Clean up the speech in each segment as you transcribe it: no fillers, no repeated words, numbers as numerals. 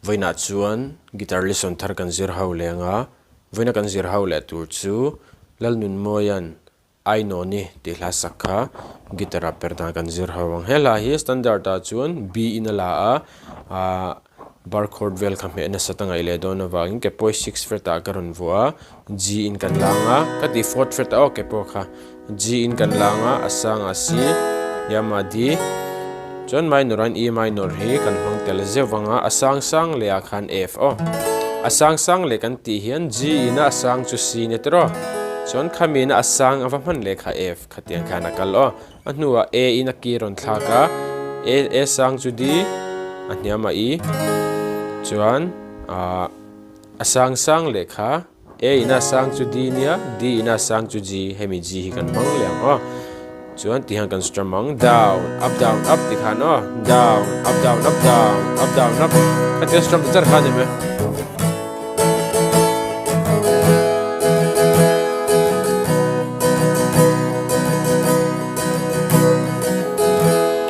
Vawiinah chuan guitar lesson thar kan zir ho leng a, vawiina kan zir ho leh tur chu Lalnunmawia'n Ainawni tih hla sak kha guitar ah per dan kan zir ho ang. He hla hi standard ah chuan B in a la a, ah bar chord vel kha hmeh nasa ta ngaih leh dawn avangin ke pawh hi six fret ah ka rawn vuah a, G in kan lang a, ka ti fourth fret ah aw ke pawh kha. G in kan lang a, a sangah C, hniamah D, chuan minor an E minor hi kan hmang tel zeuh vang a, a sang sang leh ah khan F aw. A sang sang leh kan tih hian G ina a sang chu C ni tawh, chuan khami ina a sang a va hman leh kha F khatiang khan a kal aw. A hnuah A in a key rawn thlak a, A A sang chu D, a hniamah E, chuan ah a sang sang leh kha. A ina sang chu D nia, D ina sang chu G, hemi G hi kan hmang leh ang aw. Chuan ti hian kan strum ang, down, up down up ti khan aw, down, up down up down, up down up. Khatia strum ta char kha ni mai.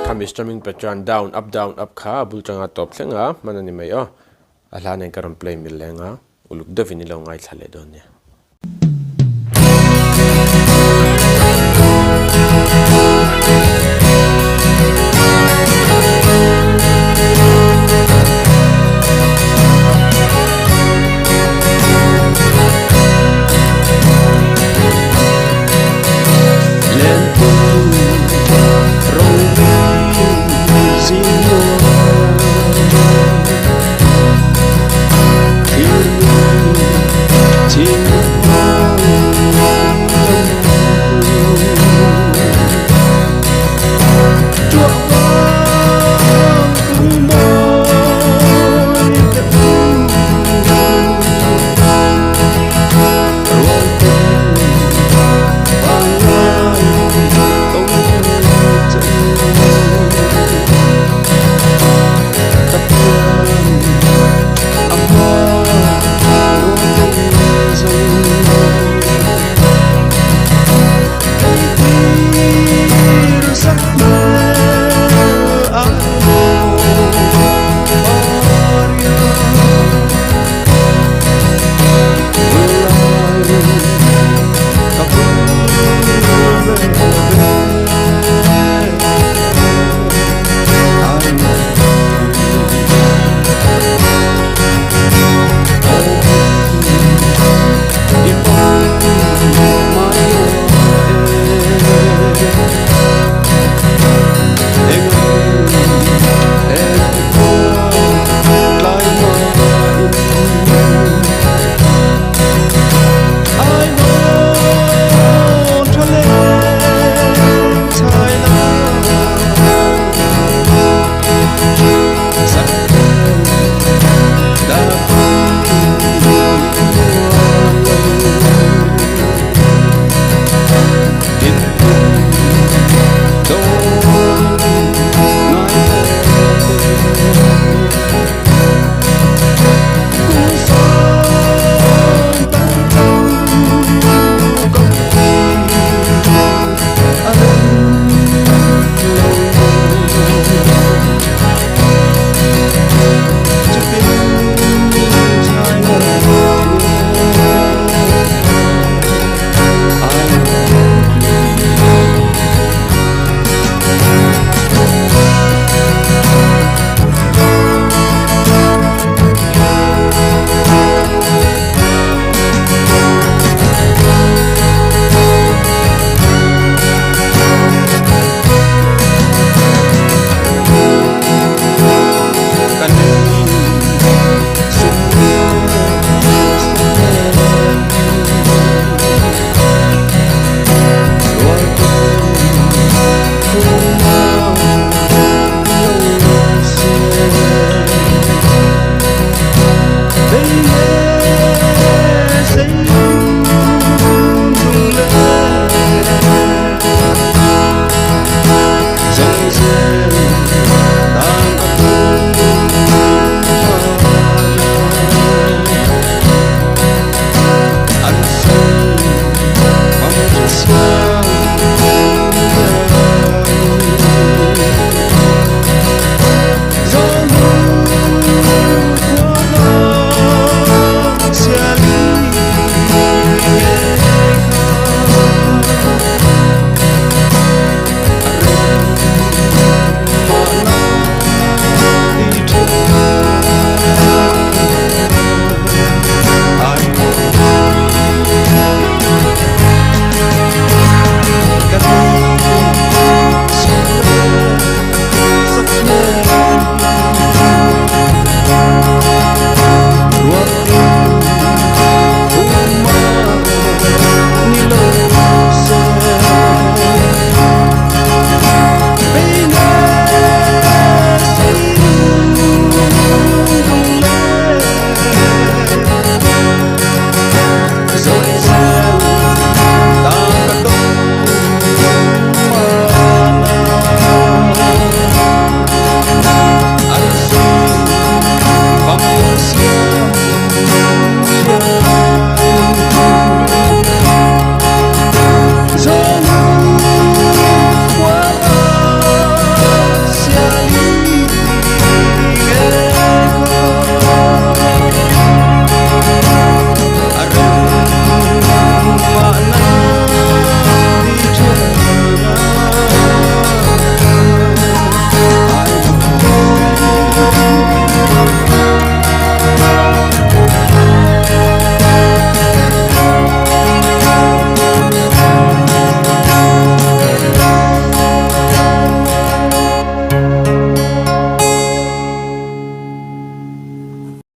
Khami strumming pattern down, up down up kha a bul tanga tawp thleng a, hman a ni mai aw. A hla nen ka rawn play mil leng a, uluk deuhin i lo ngaithla leh dawn nia.